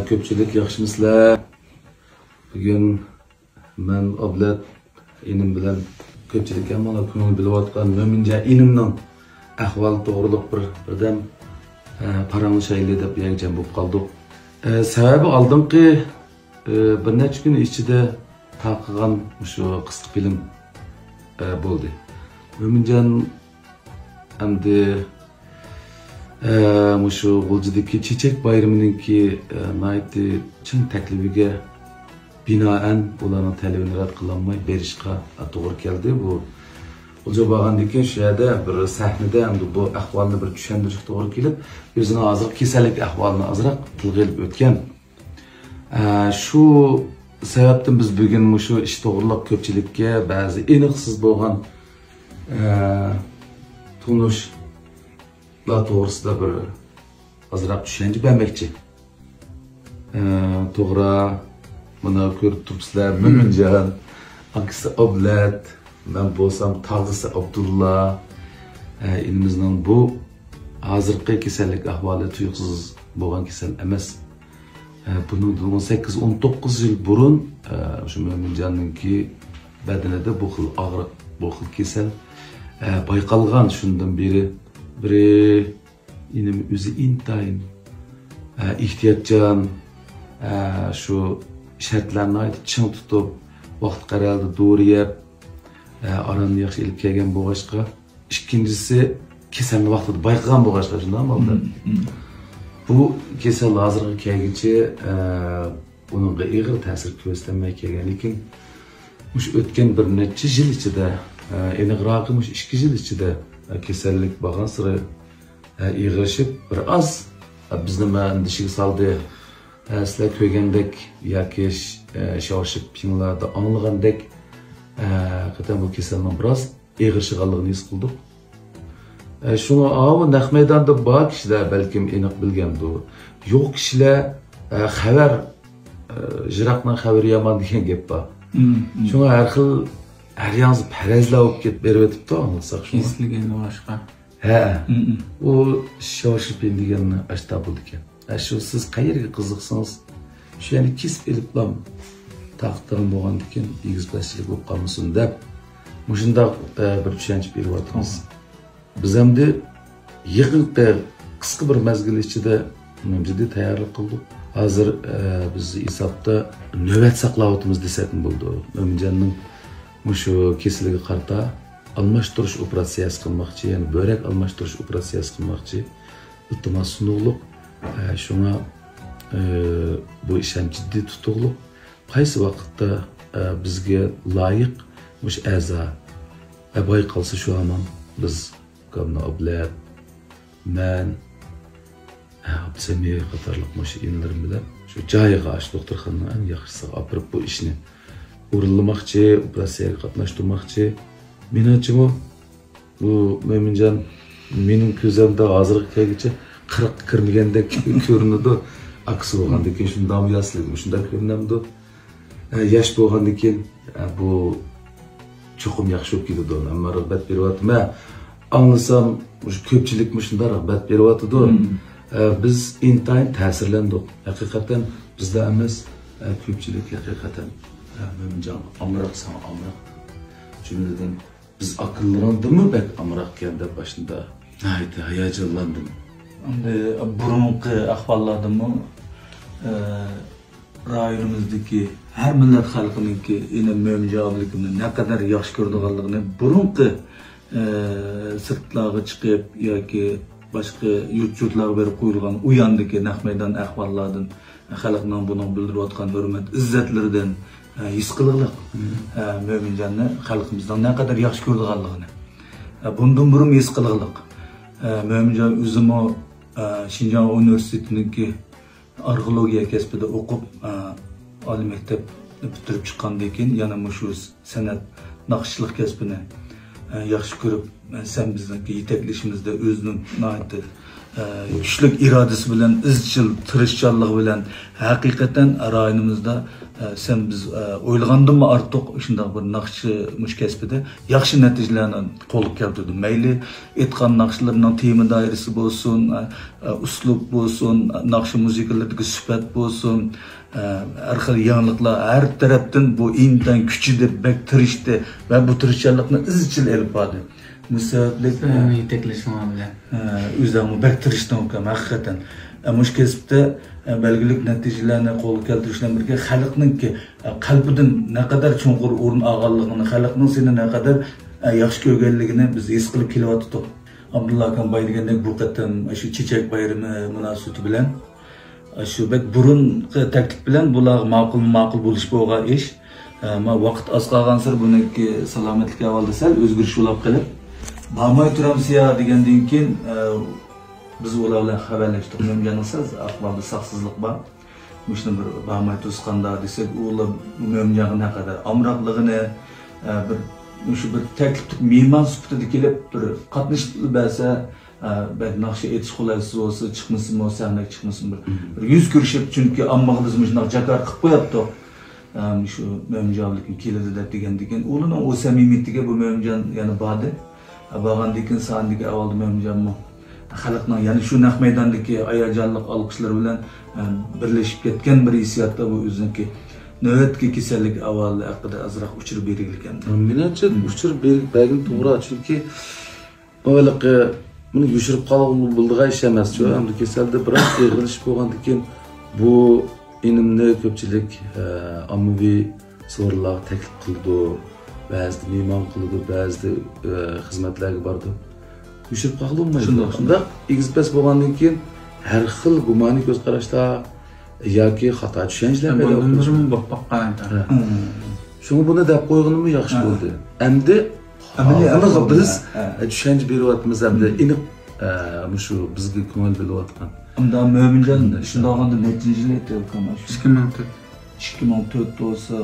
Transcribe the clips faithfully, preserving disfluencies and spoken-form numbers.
كۆپچىلىك ياخشىمۇسىلەر؟ بۈگۈن مەن ئابلەت ئىنىم بىلەن كۆپچىلىك ھەممىڭلار كۆڭۈل بۆلۈۋاتقان مۆمىنجان ئىنىمنىڭ ئەھۋالى توغرىلىق بىر بىردەم، ئە، پاراڭلىشايلى دەپ بۇ يەرگە جەم بولۇپ قالدۇق. ئە، سەۋەبى ئالدىنقى، ئە، بىر نەچچە كۈن ئىچىدە تارقىغان مۇشۇ قىسقا فىلىم، ئە، بولدى. مۆمىنجان ئەمدى، ئە، مۇشۇ غۇلجىدىكى چېچەك بايرىمىنىڭكى، ئە، ناھايىتى چىڭ تەكلىپىگە بىنائەن ئۇلارنىڭ تەلىپىنى رەت قىلالماي بېرىشقا توغرا كەلدى. بۇ غۇلجىغا بارغاندىن كېيىن شۇ يەردە بىر سەھنىدە ئەمدى بۇ ئەھۋالنى بىر چۈشەندۈرۈشكە توغرا كېلىپ، ئۆزىنىڭ ھازىرقى كېسەللىك ئەھۋالىنى ئازراق تىلغا ئېلىپ ئۆتكەن. ئە، شۇ سەۋەبتىن بىز بۈگۈن مۇشۇ ئىش توغرىلىق كۆپچىلىككە بەزى ئېنىقسىز بولغان، ئە، تونۇشلار توغرىسىدا بىر ئازراق چۈشەنچە بەرمەكچى. ئە، توغرا، مانا كۆرۈپ تۇرۇپسىلەر، مۆمىنجان، ئاكىسى ئابلەت، مەن بولسام تاغىسى ئابدۇللا. ئە، ئىنىمىزنىڭ بۇ ھازىرقى كېسەللىك ئەھۋالى تۇيۇقسىز بولغان كېسەل ئەمەس. ئە، بۇنىڭدىن ئون سەككىز، ئون توققۇز يىل بۇرۇن، ئە، شۇ مۆمىنجاننىڭكى بەدىنىدە بۇ خىل ئاغرىق، بۇ خىل كېسەل، ئە، بايقالغان. شۇندىن بېرى بىرى ئىنىم ئۆزى ئىنتايىن، ئە، ئېھتىياتچان، ئە، شۇ شەرتلەرنى ناھايىتى چىڭ تۇتۇپ، ۋاقتى قەرەلدە دورا يەپ، ئە، ئارامنى ياخشى ئېلىپ كەلگەن بولغاچقا، ئىككىنچىسى كېسەلنى ۋاقتىدا بايقىغان بولغاچقا، شۇنداقمۇ ئابلەت؟ بۇ كېسەل ھازىرغا كەلگۈچە، ئە، ئۇنىڭغا ئېغىر تەسىر كۆرسىتەلمەي كەلگەن. لېكىن مۇشۇ ئۆتكەن بىر نەچچە يىل ئىچىدە، ئە، ئېنىقراقى مۇشۇ ئىككى يىل ئىچىدە، ئە، كېسەللىك بارغانسېرى، ئە، ئېغىرلىشىپ، بىر ئاز، ئە، بىزنىمۇ ئەندىشىگە سالدى. ئە، سىلەر كۆرگەندەك ياكى ش-، ئە، شياۋشىپىڭلاردا ئاڭلىغاندەك، ئە، ھەقىقەتەن بۇ كېسەلنىڭ بىراز ئېغىرلىشىدىغانلىقىنى ھېس قىلدۇق. ئە، شۇڭا ئاۋۇ نەق مەيداندا بار كىشىلەر بەلكىم ئېنىق بىلگەندۇ. يوق كىشىلەر، ئە، خەۋەر، ئە، يىراقنىڭ خەۋىرى يامان دېگەن گەپ بار. شۇڭا ھەر خىل، ھەر ياڭزا پەرەزلەر بولۇپ كېتىپ بېرىۋېتىپتۇ، ئاڭلىساق شۇڭا. كېسىلگە باشقا. ھە. ئۇ شياۋشىپىڭ دېگەننى ئاشتا بولىدىكەن. ئە، شۇ سىز قەيەرگە قىزىقسىڭىز، شۇ يەرنى كېسىپ ئېلىپلا تارقىتىدىغان بولغاندىكىن، ئېگىز-پەسلىك بولۇپ قالمىسۇن دەپ، مۇشۇنداق، ئە، بىر چۈشەنچە بېرىۋاتىمىز. بىز ئەمدى يېقىنقى قىسقا بىر مەزگىل ئىچىدە جىددىي تەييارلىق قىلدۇق. ھازىر، ئە، بىز ھېسابتا نۆۋەت ساقلاۋاتىمىز دېسەكمۇ بولىدۇ. مۆمىنجاننىڭ مۇشۇ كېسىلىگە قارىتا ئالماشتۇرۇش ئوپېراتسىيەسى قىلماقچى، يەنى بۆرەك ئالماشتۇرۇش ئوپېراتسىيەسى قىلماقچى. ئىلتىماس سۇنۇقلۇق. ئە، شۇڭا، ئە، بۇ ئىش ھەم جىددىي تۇتۇقلۇق. قايسى ۋاقىتتا، ئە، بىزگە لايىق مۇشۇ ئەزا، ئە، بايقالسا شۇ ھامان بىز ئۇكامنى ئابلەت، مەن، ئە، ئابدۇسەمى قاتارلىق مۇشۇ ئىنىلىرىم بىلەن شۇ جايىغا، ئاشۇ دوختۇرخانىنىڭ ئەڭ ياخشىسىغا ئاپىرىپ بۇ ئىشنى ئورۇنلىماقچى، ئوپېراتسىيەگە قاتناشتۇرماقچى. مېنىڭچىمۇ بۇ مۆمىنجان مېنىڭ كۆزۈمدە ھازىرغا كەلگۈچە قىرىققا كىرمىگەندەك كۆرۈنىدۇ. ئاكىسى بولغاندىن كېيىن شۇنداقمۇ يا سىلەرگە مۇشۇنداق كۆرۈنەمدۇ؟ ئە، ياش بولغاندىن كېيىن، ئە، بۇ چوقۇم ياخشى بولۇپ كېتىدۇ. ئەمما رىغبەت بېرىۋاتىمەن. ئاڭلىسام، مۇشۇ كۆپچىلىكمۇ شۇنداق رىغبەت بېرىۋاتىدۇ. ئە، بىز ئىنتايىن تەسىرلەندۇق. ھەقىقەتەن بىزلا ئەمەس، ئە، كۆپچىلىك ھەقىقەتەن، ئە، مۆمىنجان ئامراق، ساڭا ئامراق. جۈملىدىن بىز ئاكىلىرىڭدىنمۇ بەك ئامراقكەن دەپ باشلىدى. ناھايىتى ھاياجانلاندىم. ئەمدى بۇرۇنقى ئەھۋاللاردىنمۇ، ئە، رايونىمىزدىكى ھەر مىللەت خەلقىنىڭكى ئىنىم مۆمىنجان ئابلىكىمنى نەقەدەر ياخشى كۆرىدىغانلىقىنى بۇرۇنقى، ئە، سىرتلارغا چىقىپ ياكى باشقا يۇرت-يۇرتلارغا بېرىپ قويۇلغان ئۇ ياندىكى نەق مەيدان ئەھۋاللاردىن خەلقنىڭ بۇنىڭغا بىلدۈرۈۋاتقان ھۆرمەت-ئىززەتلىرىدىن، ئە، ھېس قىلغىلىق. ئە، مۆمىنجاننى خەلقىمىزنىڭ نەقەدەر ياخشى كۆرىدىغانلىقىنى، ئە، بۇندىن بۇرۇن ھېس قىلغىلىق. ئە، مۆمىنجان ئۆزىمۇ، ئە، شىنجاڭ ئۇنىۋېرسىتېتىنىڭكى ئارخېئولوگىيە كەسپىدە ئوقۇپ، ئە، ئالىي مەكتەپ پۈتتۈرۈپ چىققاندىن كېيىن يەنە مۇشۇ سەنئەت ناخشىچىلىق كەسپىنى، ئە، ياخشى كۆرۈپ، ئە، سەن بىزنىڭكى يېتەكلىشىمىزدە ئۆزىنىڭ ناھايىتى، ئە، كۈچلۈك ئىرادىسى بىلەن، ئىزچىل تىرىشچانلىقى بىلەن ھەقىقەتەن رايونىمىزدا، ئە، سەن بىز، ئە، ئويلىغاندىنمۇ ئارتۇق شۇنداق بىر ناخشىچى مۇشۇ كەسپىدە ياخشى نەتىجىلەرنى قولغا كەلتۈردى. مەيلى ئېيتقان ناخشىلىرىنىڭ تېما دائىرىسى بولسۇن، ئە، ئە، ئۇسلۇب بولسۇن، ناخشا مۇزىكىلىرىدىكى سۈپەت بولسۇن، ئە، ھەر خىل يېڭىلىقلار ھەر تەرەپتىن بۇ ئىنتايىن كۈچىدى، بەك تىرىشتى ۋە بۇ تىرىشچانلىقنى ئىزچىل ئېلىپ باردى. مۇشۇ سەۋەبلىك، سىزنىڭ يېتەكلىشىڭىز بىلەن. ھە، ئۆزۈڭمۇ بەك تىرىشتىڭ ئۇكام، ھەقىقەتەن. ھە، مۇشۇ كەسىپتە، ھە، بەلگىلىك نەتىجىلەرنى قولغا كەلتۈرۈش بىلەن بىرگە، خەلقنىڭكى، ھە، قەلبىدىن نەقەدەر چوڭقۇر ئورۇن ئالغانلىقىنى، خەلقنىڭ سېنى نەقەدەر، ھە، ياخشى كۆرگەنلىكىنى بىز ھېس قىلىپ كېلىۋاتىدۇق. ئابدۇللا ئاكام باي دېگەندەك، بۇ قېتىم شۇ چېچەك بايرىمى مۇناسىۋىتى بىلەن، شۇ بەك بۇرۇنقى تەكلىپ بىلەن بۇلارغا ماقۇلمۇ ماقۇل بولۇشۇپ بولغان ئىش. ئەمما ۋاقىت ئاز قالغانسېرى بۇنىڭكى سالامەتلىك ئەھۋالىدا سەل ئۆزگىرىش بولۇپ قېلىپ، بارماي تۇرامسىيا دېگەندىن كېيىن، ئە، بىز ئۇلار بىلەن خەۋەرلەشتۇق. مۆمجاننىڭ سەل ئەھۋالىدا ساقسىزلىق بار. مۇشۇنى بىر بارماي تۇرسىقاندا دېسەك، ئۇلار مۆمجانغا نەقەدەر ئامراقلىقىنى، ئە، بىر، مۇشۇ بىر تەكلىپلىك مېھمان سۈپىتىدە كېلىپ، بىر قاتنىشىپ بەرسە، ئە، بەك ناخشا ئېيتىش قولايسىز بولسا، چىقمىسىمۇ، سەھنىگە چىقمىسىمۇ، بىر، بىر يۈز كۆرۈشۈپ، چۈنكى ئاممىغا بىز مۇشۇنداق جاكار قىلىپ قوياتتۇق. ئە، مۇشۇ مۆمجان ئابلىكىم كېلىدۇ دەپ دېگەندىكىن، ئۇلارنىڭ ئۇ سەمىمىيىتىگە بۇ مۆمجان يەنە باردى. ئە، بارغاندىن كېيىن سەھنىدىكى ئەھۋالدا مۆمجانمۇ خەلقنىڭ يەنە شۇ نەق مەيداندىكى ھاياجانلىق ئالقىشلىرى بىلەن، ئە، بىرلىشىپ كەتكەن بىر ھېسسىياتتا بۇ ئۆزىنىڭكى نۆۋەتتىكى كېسەللىك ئەھۋالى ھەققىدە ئازراق ئۇچۇر بەرگىلى كەلدى. مېنىڭچە، مم. ئۇچۇر بەر-، بەرگىنى توغرا، چۈنكى ئۇ ھېلىقى بۇنى يوشۇرۇپ قالغىلى بولىدىغان ئىش ئەمەسچۇ. مم. ئەمدى كېسەلدە بىراز ئېغىرلىشىپ بولغاندىن كېيىن بۇ ئىنىمنى كۆپچىلىك، ئە، ئاممىۋى سورۇنلارغا تەكلىپ قىلىدۇ، بەزىدە مېھمان قىلىدۇ، بەزىدە، ئە، خىزمەتلەرگە بارىدۇ. يوشۇرۇپ قالغىلى بولمايدۇ. شۇنداق، شۇنداق. شۇنداق ئېگىز-پەس بولغاندىن كېيىن ھەر خىل گۇمانىي كۆز قاراشلار ياكى خاتا چۈشەنچىلەر پەيدا بولۇشى مۇمكىن. بولۇپ باققان. ھە. مم. شۇڭا بۇنى دەپ قويغىنىمۇ ياخشى ھە. بولدى. ئەمدى ئەمەلىي ھازىرغا ئەھۋال بىز، ھە. ئە، چۈشەنچە بېرىۋاتىمىز، ئەمدى مم. ئېنىق، ئە، مۇشۇ بىزگە كۆڭۈل بۆلۈۋاتقان. ئەمدى مۆمىنجان شۇنداق. شۇنداق بولغاندا نەچچىنچى يىل ئېيتىۋاتقان مانا شۇ؟ ئىككى مىڭ تۆت. ئىككى مىڭ تۆت بولسا،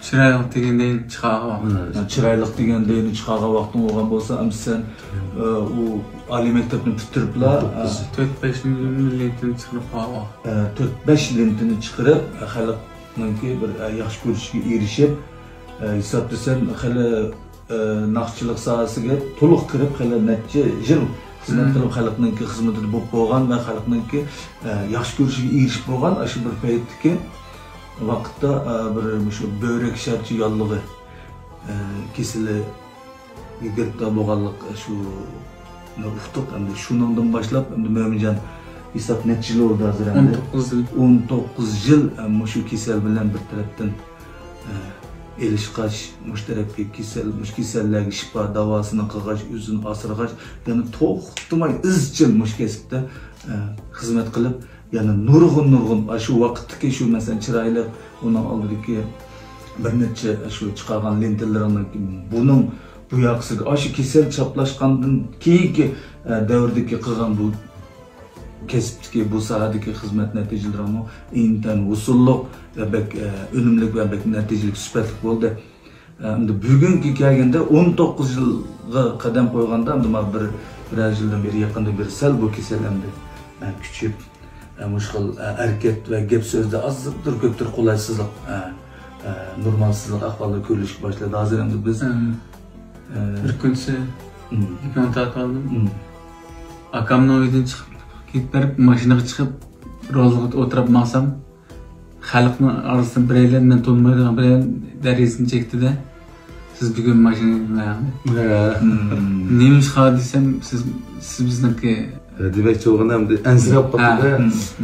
چىرايلىق دېگەن دەينى چىقارغان ۋاقىت. ھە. چىرايلىق دېگەن دەينى چىقارغان ۋاقتىڭ بولغان بولسا، ئەمدى سەن، ئە، ئۇ ئالىي مەكتەپنى پۈتتۈرۈپلا، ئون توققۇز. ئە، تۆت بەش لېنتىنى چىقىرىپ قويغان. ئە، تۆت بەش لېنتىنى چىقىرىپ، خەلقنىڭكى بىر، ئە، ياخشى كۆرۈشىگە ئېرىشىپ، ئە، ھېسابلىسام خېلى، ئە، ناخشىچىلىق ساھەسىگە تولۇق كىرىپ، خېلى نەچچە يىل خىزمەت مم. قىلىپ، خەلقنىڭكى خىزمىتىدە بولۇپ بولغان ۋە خەلقنىڭكى، ئە، ياخشى كۆرۈشىگە ئېرىشىپ بولغان ئاشۇ بىر پەيتتىكى ۋاقىتتا، ئە، بىر مۇشۇ بۆرەك شارچە ياللۇغى، ئە، كېسىلى گىرىپتار بولغانلىق شۇنى ئۇقتۇق. ئەمدى شۇنىڭدىن باشلاپ، ئەمدى مۆمىنجان ھېساب نەچچە يىل بولدى ھازىر ئەمدى؟ ئون توققۇز يىل. ئون توققۇز يىل، ئە، مۇشۇ كېسەل بىلەن بىر تەرەپتىن، ئە، ئېلىشقاچ، مۇشۇ تەرەپكە كېسەل، مۇشۇ كېسەللەرگە شىپا داۋاسىنى قىلغاچ، ئۆزىنى ئاسرىغاچ، يەنە توختىماي ئىزچىل مۇشۇ كەسىپتە، ئە، خىزمەت قىلىپ، يەنە نۇرغۇن، نۇرغۇن، ئاشۇ ۋاقىتتىكى شۇ، مەسىلەن، چىرايلىق، ئۇنىڭ ئالدىدىكى بىر نەچچە شۇ چىقارغان لېنتىلىرىڭنىڭ بۇنىڭ بۇ ياقىسىغا، ئاشۇ كېسەل چاپلاشقاندىن كېيىنكى، ئە، دەۋردىكى قىلغان بۇ كەسىپتىكى، بۇ ساھەدىكى خىزمەت نەتىجىلىرىڭمۇ ئىنتايىن ھوسۇللۇق ۋە بەك، ئە، ئۈنۈملۈك ۋە بەك نەتىجىلىك، سۈپەتلىك بولدى. ئەمدى بۈگۈنگە كەلگەندە، ئون توققۇز يىلغا قەدەم قويغاندا، ئەمدى مانا بىر، بىرەر يىلدىن بېرى، يېقىندىن بېرى سەل بۇ كېسەل ئەمدى، ئە، كۈچىيىپ، ئە، مۇشۇ خىل، ئە، ھەرىكەت ۋە گەپ سۆزدە ئازدۇر كۆپتۇر قولايسىزلىق، ئە، ئە، نورمالسىزلىق ئەھۋاللىرى كۆرۈلۈشكە باشلىدى. ھازىر ئەمدى بىز، مم. ئە، بىر كۈنسى مم. ئېكران تارتىۋالدىم. مم. ئاكامنىڭ ئۆيىدىن چىقىپ، كېتىپ بېرىپ، ماشىنىغا چىقىپ، رولغا ئولتۇرۇپ ماڭسام، خەلقنىڭ ئارىسىدىن بىرەيلەن، مەن تونۇمايدىغان بىرەيلەن دەرىجىسىنى چەكتىدە، سىز بۈگۈن ماشىنا ھە. نېمە ئىشقا دېسەم، سىز، سىز بىزنىڭكى دېمەكچى بولغىنى ئەمدى ئەنسىرەپ ھە. قاپتۇ-دە.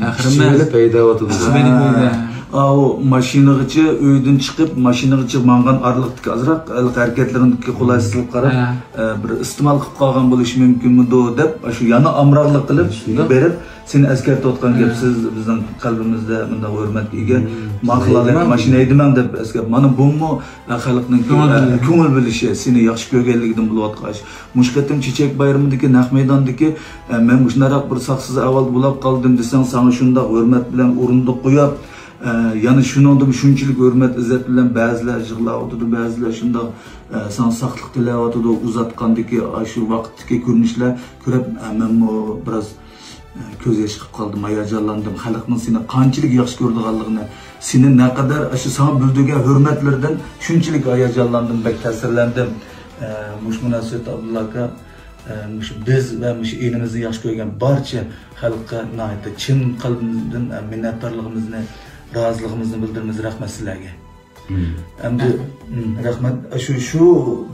پەخىر ئىچىمدە ئەمەس. پەيدا بولۇۋاتىدۇ. ئىچىمدە ھە. ئۇ ماشىنىغىچە، ئۆيدىن چىقىپ، ماشىنىغىچە ماڭغان ئارىلىقتىكى ئازراق ھېلىقى ھەرىكەتلىرىڭدىكى قولايسىزلىققا قاراپ، ھە. ئە، بىر ئىستېمال قىلىپ قالغان بولۇشى مۇمكىنمىدۇ دەپ، ئاشۇ يەنە ئامراقلىق قىلىپ شۇنداق. بېرىپ، سېنى ئەسكەرتىۋاتقان گەپ، ھە. سىز بىزنىڭ قەلبىمىزدە مۇنداق ھۆرمەتكە ئىگە. مم. ماقۇل، ماشىنا ھەيدىمەڭ دەپ ئەسكەرت. مانا بۇمۇ، ئە، خەلقنىڭ، كۆڭۈل ئە، بۆلۈشى. كۆڭۈل بۆلۈشى، سېنى ياخشى كۆرگەنلىكىدىن بولۇۋاتقان ئىش. مۇشۇ قېتىم چېچەك بايرىمىدىكى نەق مەيداندىكى، ئە، مەن مۇشۇنداق بىر ساقسىز ئەھۋالدا بولاپ قالدىم دېسەڭ، ساڭا شۇنداق ھۆرمەت بىلەن ئورۇندۇق قويۇپ، ئە، يەنە شۇنىڭدىمۇ شۇنچىلىك ھۆرمەت، ئىززەت بىلەن بەزىلەر يىغلاۋاتىدۇ، بەزىلەر شۇنداق، ئە، ساڭا ساقلىق تىلەۋاتىدۇ. ئۇزاتقاندىكى ئاشۇ ۋاقىتتىكى كۆرۈنۈشلەر كۆرۈپ، ئە، مەنمۇ بىراز كۆز ياش قىلىپ قالدىم، ھاياجانلاندىم. خەلقنىڭ سېنى قانچىلىك ياخشى كۆرىدىغانلىقىنى، سېنى نەقەدەر ئاشۇ ساڭا بىلدۈرگەن ھۆرمەتلىرىدىن شۇنچىلىك ھاياجانلاندىم، بەك تەسىرلەندىم. ئە، مۇشۇ مۇناسىۋەتتە ئابدۇللا ئاكا، ئە، مۇشۇ بىز ۋە مۇشۇ ئېلىمىزنى ياخشى كۆرگەن بارچە خەلققە ناھايىتى چىن قەلبىمىزدىن، ئە، مىننەتدارلىقىمىزنى، رازىلىقىمىزنى بىلدۈرىمىز. رەھمەت سىلەرگە. ئەمدى، ھىم، رەھمەت. شۇ، شۇ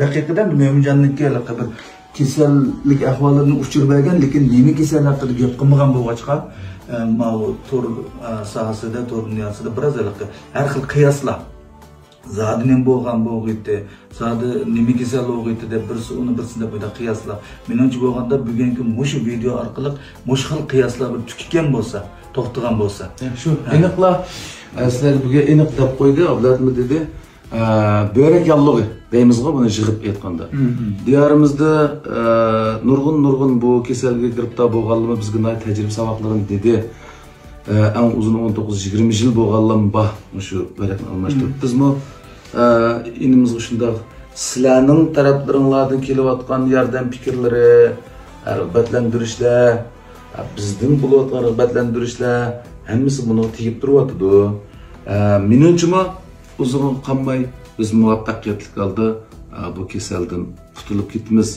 دەقىقىدە مۆمىنجاننىڭكى ھېلىقى بىر كېسەللىك ئەھۋالىدىن ئۇچۇر بەرگەن، لېكىن نېمە كېسەل ھەققىدە گەپ قىلمىغان بولغاچقا، ئە، ماۋۇ تور، ئە، ساھەسىدە، تور دۇنياسىدا بىراز ھېلىقى ھەر خىل قىياسلار. زادى نېمە بولغان بولغىيتى، زادى نېمە كېسەل بولغىيتى دەپ بىرسى ئۇنى بىرسى دەپ بۇنداق قىياسلار. مېنىڭچە بولغاندا بۈگۈنكى مۇشۇ ۋىدېئو ئارقىلىق مۇشۇ خىل قىياسلار بىر تۈگىگەن بولسا، توختىغان بولسا. شۇ، ھە. ئېنىقلا، ئە، سىلەرگە بۈگۈن ئېنىق دەپ قويدى، ئابلەتمۇ دېدى. ئە، بۆرەك ياللۇغى دەيمىزغۇ بۇنى يىغىپ ئېيتقاندا. ھىم، ھىم. دىيارىمىزدا، ئە، نۇرغۇن، نۇرغۇن بۇ كېسەلگە گىرىپتار بولغانلىرىمۇ بىزگە ناھايىتى تەجرىبە ساۋاقلىرىنى دېدى. ئە، ئەڭ ئۇزۇنى ئون توققۇز يىگىرمە يىل بولغانلارمۇ بار مۇشۇ بۆرەكنى ئالماشتۇرۇپ. ھىم. بىزمۇ، ئە، ئىنىمىزغا شۇنداق سىلەرنىڭ تەرەپلىرىڭلاردىن كېلىۋاتقان ياردەم پىكىرلىرى، ئە، رىغبەتلەندۈرۈشلەر، ئە، بىزدىن بولۇۋاتقان رىغبەتلەندۈرۈشلەر ھەممىسى بۇنىڭغا تېگىپ تۇرۇۋاتىدۇ. ئە، مېنىڭچىمۇ ئۇزۇنغا قالماي بىز مۇۋەپپەقىيەتلىك ھالدا، ئە، بۇ كېسەلدىن قۇتۇلۇپ كېتىمىز.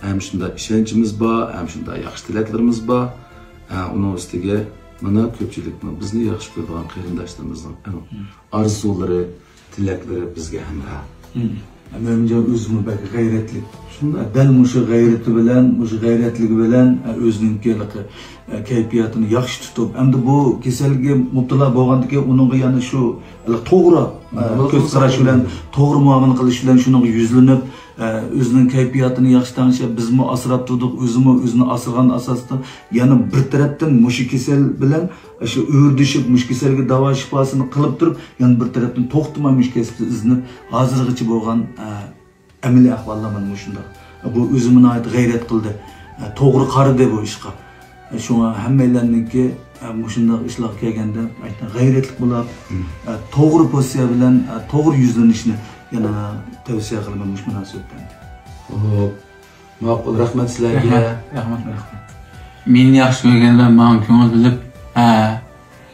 ھەم شۇنداق ئىشەنچىمىز بار، ھەم شۇنداق ياخشى تىلەكلىرىمىز بار. ئە، ئۇنىڭ ئۈستىگە مانا كۆپچىلىكنىڭ، بىزنى ياخشى كۆرىدىغان قېرىنداشلىرىمىزنىڭ ئەڭ مم. ئارزۇلىرى، تىلەكلىرى بىزگە ھەمراھ. مم. مۆمىنجان ئۆزىمۇ بەك غەيرەتلىك. شۇنداق. دەل مۇشۇ غەيرىتى بىلەن، مۇشۇ غەيرەتلىكى بىلەن، ئە، ئۆزىنىڭكى ھېلىقى، ئە، كەيپىياتىنى ياخشى تۇتۇپ، ئەمدى بۇ كېسەلگە مۇپتىلا بولغاندىكىن ئۇنىڭغا يەنە شۇ توغرا، ئە، مۇئامىلە كۆز قىلسا قاراش بولىدۇ. بىلەن، توغرا مۇئامىلە قىلىش بىلەن شۇنىڭغا يۈزلىنىپ، ئە، ئۆزىنىڭ كەيپىياتىنى ياخشى تەڭشەپ، بىزمۇ ئاسراپ تۇردۇق، ئۆزىمۇ ئۆزىنى ئاسرىغان ئاساستا يەنە بىر تەرەپتىن مۇشۇ كېسەل بىلەن شۇ ئۆرۈشۈپ، مۇشۇ كېسەلگە داۋا شىپاسىنى قىلىپ تۇرۇپ، يەنە بىر تەرەپتىن توختىماي مۇشۇ كەسىپتە ئىزدىنىپ، ھازىرغىچە بولغان، ئە، ئەمەلىي ئەھۋاللار مانا مۇشۇنداق. بۇ ئۆزىمۇ ناھايىتى غەيرەت قىلدى. ئە، توغرا قارىدى بۇ ئىشقا. ئە، شۇڭا ھەممەيلەننىڭكى، ئە، مۇشۇنداق ئىشلارغا كەلگەندە، ئەيتىڭ، غەيرەتلىك بولۇپ، مم. ئە، توغرا پوزىتسىيە بىلەن، ئە، توغرا يۈزلىنىشنى يەنە تەۋسىيە قىلىمەن مۇشۇ مۇناسىۋەتتە. خوپ. ماقۇل، رەھمەت سىلەرگە. رەھمەت، رەھمەت، رەھمەت. مېنى ياخشى كۆرگەن ۋە ماڭا كۆڭۈل بۆلۈپ، ھە،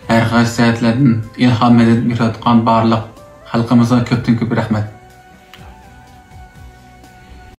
ھەر قايسى سەھەتلەردىن ئىلھام، مەدەت بېرىۋاتقان بارلىق خەلقىمىزغا كۆپتىن كۆپ رەھمەت.